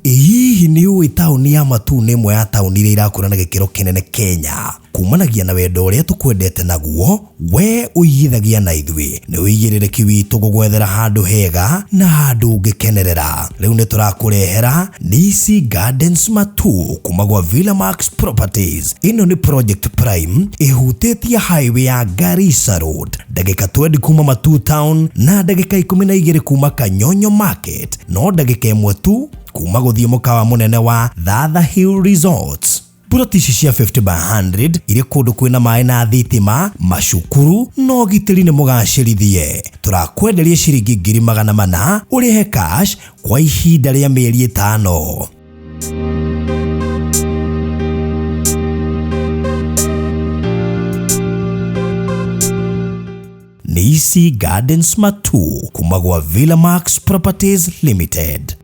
Ĩ hihi nĩ ũĩ taũni ya Matuu nĩ ĩmwe ya taũni iria irakũra na gĩkĩro kĩnene Kenya? Kumanagia na wendo ũrĩa tũkwendete naguo, we ũigithagia na ithuĩ. Nĩ ũigĩrĩrĩki witũ gũgwethera handũ hega na handũ ũngĩkenerera. Rĩu nĩ tũrakũrehera Nisi Gardens Matuu kuma gwa Villa Max Properties. Ĩno nĩ project prime ĩhutĩtie highway ya Garissa Road, ndagĩka 20 kuma Matuu Town na ndagĩka 12 kuma Kanyonyo Market, no ndagĩka ĩmwe tu kuma gũthiĩ mũkawa mũnene wa Thatha Hill Resorts. Puroti ici cia 50 by 100 irĩ kũndũ kwĩna maĩ na thitima, macukuru na ũgitĩri nĩ mũgacĩrithie. Tũrakwenderia ciringi 400,000 ũrĩhe cash kwa ihinda rĩa mĩeri 5. Nisi Gardens Matuu kuma gwa Villa Max Properties Limited.